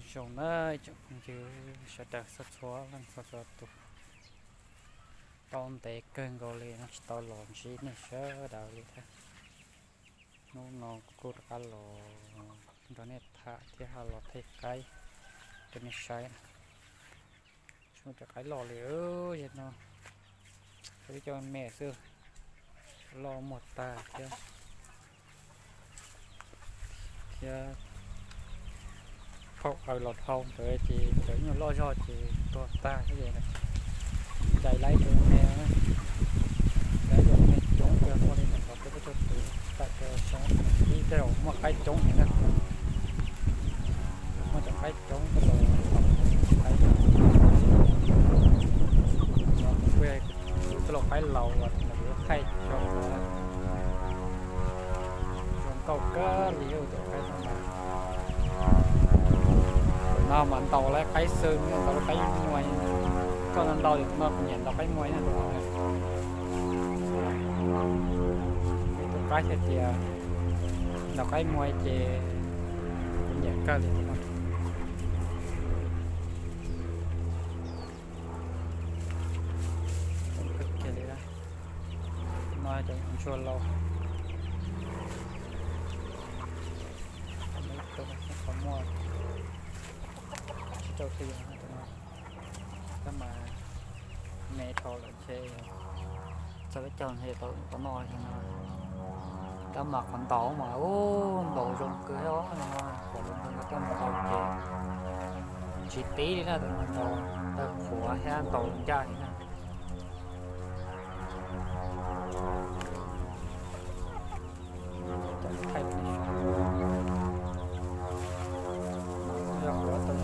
Zoo na ib tsoom phooj ywg sawv daws txhua txhua leej txhua txhua tus, tau ntev kawg nkaus li no tsis tau los ntsib nej sawv daws li thiab. Hnub no kuv kuj rov qab los nrog nej tham thiab ho los thaij qaib rau nej saib na. Tsis muaj cov qaib loj li, zaum no tsuas ib co me xwb, loj muag tag thiab. Thiab phauj aws los dhau ntawd ces cov nyuag loj zog ces tuag tag thiab ces ncaim lawv tus me, lawv tus me coob kawg, muaj li ntawm kaum peb caug tus, tawm rau xyoo ib tej zaum muaj qaib coob heev na. Muaj cov qaib coob tej zaum qaib, kuj yog tej lauj qaib laus uas kuv thaij tso, zoo nkauj kawg li tus qaib no. Tus no mas ntaus lawv qaib xwb, ntaus lawv qaib muaj, koj no ntaus, tus no kuv nyiam ntaus qaib muaj na tus no. Tus qaib hais tias ntaus qaib muaj ces kuv nyiam kawg li tus no. Coob kawg kiag li. No cov ntsuag lauj, ib tug qhov muag tsib rau hli no, tab mas me dhau lawm ces txog peb caug ntshe tau noj li no. Tab mas qhov ntaus mas ub ntaus zoo kawg thiab os, no qhov lawv ntaus coj mus ntaus ces tsis tib li na, tus no ntaus tawg qhuav thiab ntaus ncaj li na. Cov thaij, yog kuv ob tug,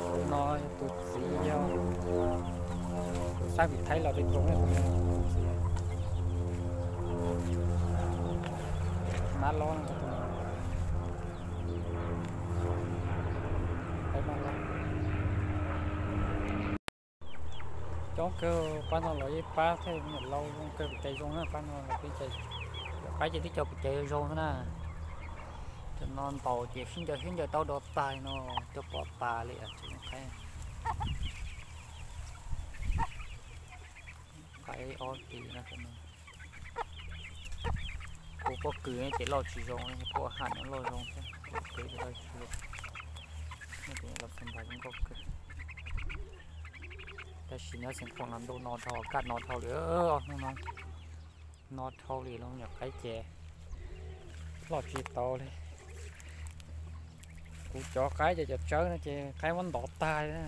tus no yog tus txiv, yog kuv xab vim thaib los li tus no, tus txiv mab lob no, tus no peb mab lob. Coob kawg, pab no los ib pab thiaj nyuam lauj zoo kawg, pem cai zoo na, pab no los peb cai, cov qaib ces twb cov pem cai zoo xwb na. Cov no ntaus ces sib ncaws sib ncaws tau dov tag no, cov pom tas li cov qaib. Qaib ob hlis no, kuv pob kws ces loj tsis zoo, pob ham no loj zoo thiab, kuv pob kws ces loj tsis zoo. Nyob tus los xav npas zoo nkauj kawg. Tab sis nyob Xeev Khuam los ntuj no dhau, kaj no dhau li, hnub no no dhau li los nyuam qaib ces loj tsis tau li. Kuv cov qaib ces cov tsawb no ces qaib muab ntov tag li na.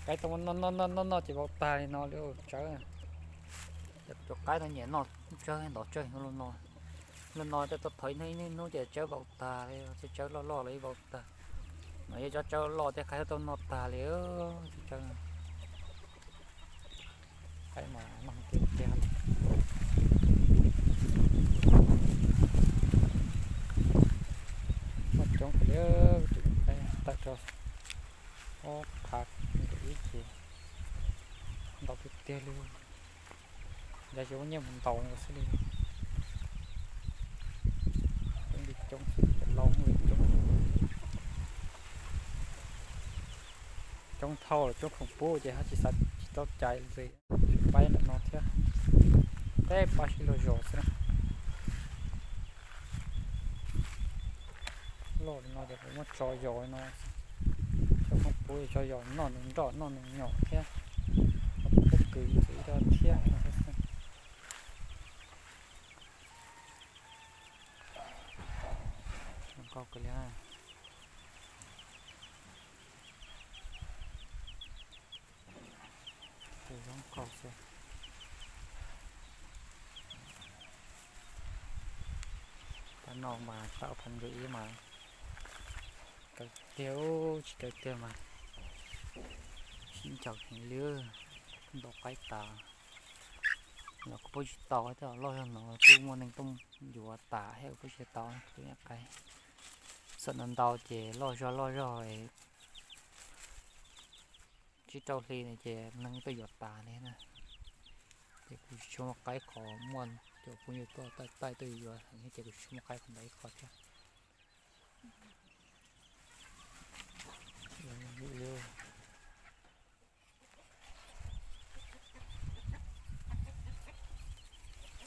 Qaib tau muab noj noj noj noj ces vau tag li no li tsawb. Cov qaib no nyiam noj tsawb, ntov tsawb hnub no. Hnub no tej tau thov ib hnub ib hnub ces tsawb vau tag li, tsawb loj loj los ib vau tag. No yog cov tsawb loj tej qaib tau noj tag li, tsawb. Qaib mas noj tiag tiag li. Muaj coob kawg li, tus qaib tawm rau ob phav nkaum ib ces ntau tiag tiag li. Yog xyov muaj nyiaj mus ntaus nkaus xwb li. Coob li coob, cov laus li coob. Coob dhau los coob khoom pub ces ho tsis xav tsis tau cais li. Paib ntawm no thiab, peb pab sib luag zos xwb na. Loj li no ces kuv muab tso yos li no, coj khoom pub tso yos noj nws nroj noj nws nyom thiab, pob kws ntxiv rau thiab no xwb. Zoo nkauj kawg li. Tus zoo nkauj xwb. Pab no mas tau phav nkaus ib mas kaw tiag, tsis kaw tiag mas sib ncaws heev li, ntaus qaib tas. Los kuj pub tsis tau, tej loj zog no kuj muaj neeg tuaj yuav tas thiab, kuj pub tsis tau, kuj ib qaib. Xam no ntau ces loj zog loj zog, tsib rau hli no ces neeg tuaj yuav tas li na. Ces kuv tsis tshua muaj qaib qhov muaj cov phooj ywg tuaj taij taij tuaj yuav heev thiab ces kuv tsis tshua muaj qaib qhov ntawd ib qho thiab.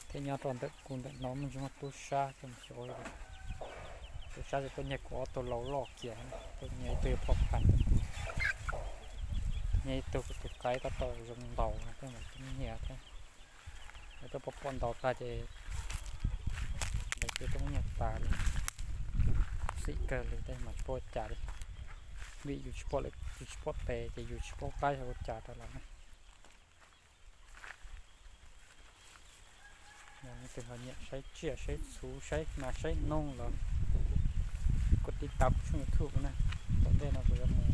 Thiab nyob rau ntawm kuv ntawm no muaj ntsis muaj tub sab, tub sab ces tuaj nyiag kuv ob tug lau loj kiag, tuaj nyiag ib tug yog poj phaj, nyiag ib tug kuv tus qaib tab tom zoo ntaus no thiab mas tub nyiag thiab. Lawv tuaj pom pom ntaus tag ces lawv cia tuaj muab nyiag tas li. Xim kawg li tej mas tsis paub ua cas li, vim yus tsis pom lawv, yus tsis pom tes ces yus tsis paub qab yog ua cas rau lawv na. Leej twg ho nyiam saib tsiaj saib txhu saib mas saib noog los kuj tiv tauv kuv tshooj YouTube na. Tom ntej no kuv yuav mus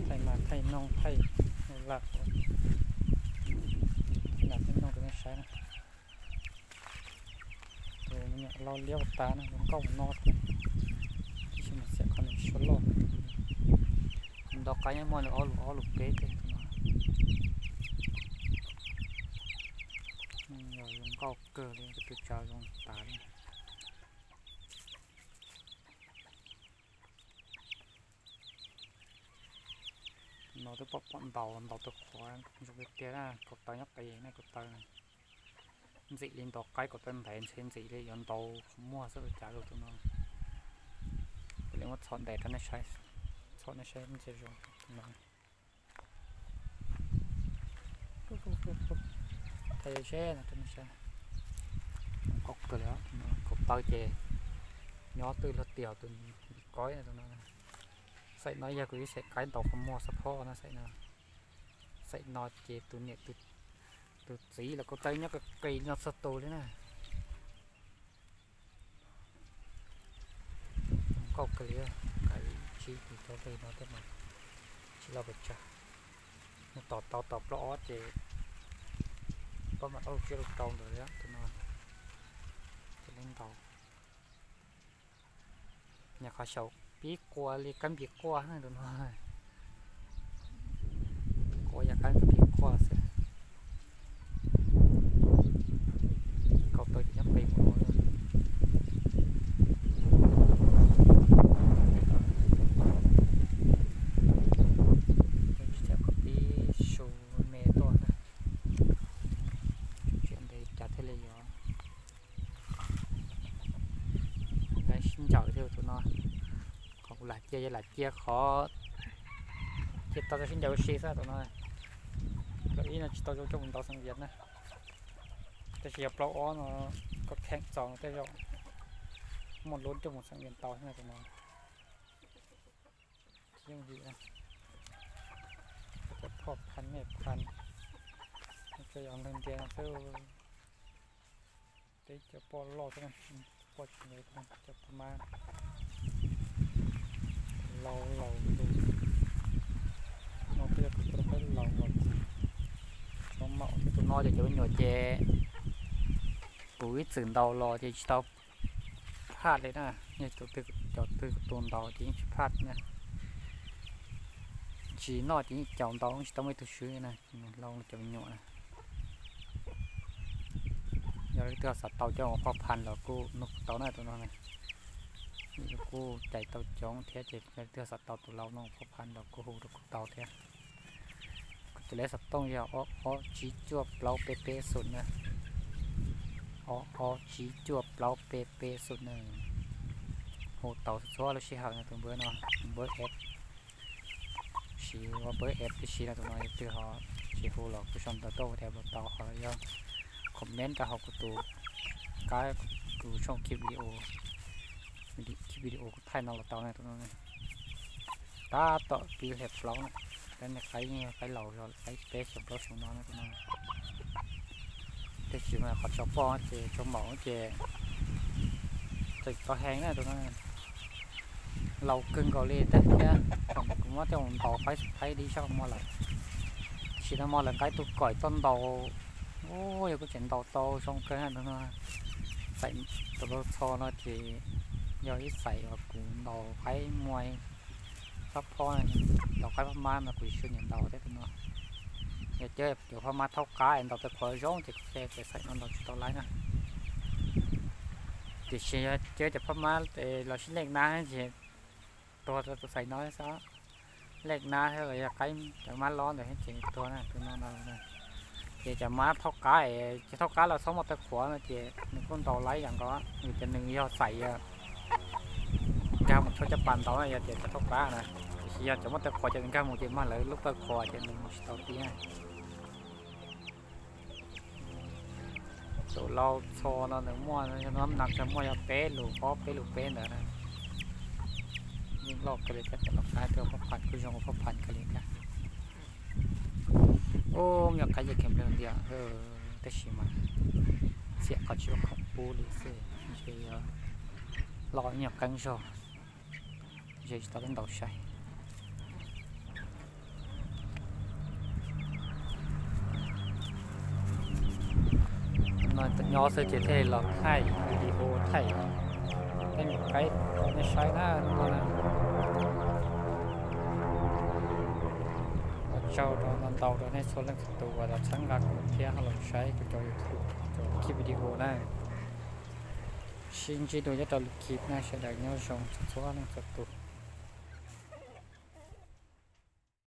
thaij mas thaij noog thaij nuj laj, thaij nas thaij noog rau nej saib na. Tus me nyuam lau liab ua tas na, zoo nkauj mus no thiab, tab sis mas xiam qhov nws suab loj. Ntaus qaib nyob muaj nws ob lus ob lus peb tej tus no. Yog zoo nkauj kawg li, tus tsav zoo tas li. No twb pom pom ntaus, ntaus tus qhuav zoo tiag tiag na, kaum tawv nyob qis na, kaum tawv ntxim li ntaus qaib, kaum tawv ntev ntshe ntxim li yuav ntaus qhov muag xwb ua cas lus tus no. Kuv li muab txhom ntes rau nej saib, txhom nej saib ntsia zoo tus no. Thaij seb no rau nej saib, zoo nkauj kawg li. Kaum tawv ces nyob twj luag tiag tus npis koib no. Xaim no yog kuv ib xaim qaib ntaus qhov muag xab phob no xaim no. Xaim no ces tus niam tus txiv los kaum tawv nyob qis qis li no txhua tus li na. Zoo nkauj kawg li, qaib tsib tus rau li no tej mas tsis loj pes tsawg. Nws tom tau tom plaub ob ces pab mam ob lub tsiab lub rau ntawd tus no. Ces li ntaus nyuam qhuav xyaum pib qua li kab npis quaj na tus no. Qua yog kab npis quaj xwb. Kaum tawv ces nyob qis mus no. Tsis txawm kom pib su me tuaj na. Tsis ntev cas thiaj li yuav laib sib ncaws thiab tus no. Qhov kuv lam cia yog lam cia qhov cia tau sib ncaws ua si xwb tus no. Lawv ib no tsis tau zoo coj mus ntaus xeem Vias na. Tab sis yog plaub ob no koj kheem txaus no tej zaum muaj lub coj mus xeem Vias ntaus thiab tus no. Tsis yooj yim na. Cov phoj phan mej phan, cov yog leej ntiag no xwb. Peb cov poj loj xwb, poj tsis ntev, cov poj mab laus laus tus no, peb yog tus poj laus laus. Tsis maum tus no ces cov me nyuam ces kuv ib txwm ntaus los ces tsis tau phaj li na. Yog tus twg cov twg tus ntaus ces yeej tsis phaj na. Tsis noj ces yeej caum ntaus tsis tau muaj ib tug swb na. Laus cov me nyuam na. Yog leej twg xav tau coj mus phoj phan los kuj nug kuv tau na tus no na. Kuj cais tau coob thiab ces yog leej twg xav tau tus laus no phoj phan los kuj hu rau kuv tau thiab. Kuv tus lej xov tooj yog ob ob tsib cuaj plaub peb peb xum na. Ob ob tsib cuaj plaub peb peb xum na. Hu tau txhua lub sij hawm no tus npawb no, npawb F. Siv ua npawb F tib si no tus no, yog twg ho tsis hu los kuv sau ntawv tuaj hu thiab los tau, ho yog comment rau hauv kuv tus kab, kuv tshooj clip video, clip video kuv thaij no los tau na tus no. Tab tom pib hliv plaub na, tab sis qaib yeej qaib laus zog, qaib peb xyoo plaub xyoo no na tus no. Tab sis mas qhov tso poj ces tso maum ces tseem tau heev na tus no. Laus kawg nkaus li thiab, thaum kuv muab coj mus ntaus qaib thaib dib sab qhov muag lawm. Tab sis nag hmo lawv nqa ib tug koim tuaj ntaus, yog kuj tseem ntaus tau zoo kawg na tus no. Xaim tus laug txho no ces yog ib xaim uas kuv ntaus qaib muag xab phob, ntaus qaib phab mab no kuv tsis nyiam ntaus thiab tus no. Yog cov, cov phab mab thaub qab es ntaus tej qhuav zoo ces kuv thiaj tias xaim no ntaus tsis tau laib na. Tiam sis yog cov phab mab los sib leej na ces tuag rau tus xaim no xwb. Lej nab thiab los yog qaib cov mab lob ntawd thiab ces tuag na, tus no no. Ces cov mab thaub qab, ces thaub qab los txhob muaj taw qhuav no ces nws kuj ntaus laib yam nkaus, vim tias nws yog xaim nkag mus tshuab caj pas ntaus na, yog tias cov thaub qab na. Tiam sis yog cov muaj taw qhuav ces nws nkag mus ces mag lawv lub taw qhuav ces nws mus tsis tau tiag. Tus lau txho no nws muaj, no kawg muaj yog peb lus ob peb lus peb ntawd na. Yeej loj kawg li thiab, cov lau qab tej phaj phan kuj zoo phaj phan kawg li thiab. Ub, me nyuam qaib ces kheev nplawg ntiag, tab sis mas txiam qhov tsis ua khoom pub li xwb, ntshe yuav loj ib nyuag qeeb zog, ntshe tsis tau peb ntaus saib. No nyob xwb ces thiaj li los thaij video thaij tej me nyuam qaib rau nej saib na no na. Ua tsaug rau ntau ntau rau nej txhua leej txhua tus uas tau txhawb nqa kuv thiab ho los saib kuv cov YouTube, cov clip video na. Sib ntsib dua nyob rau lwm clip na, sawv daws nyob zoo txhua txhua leej txhua tus.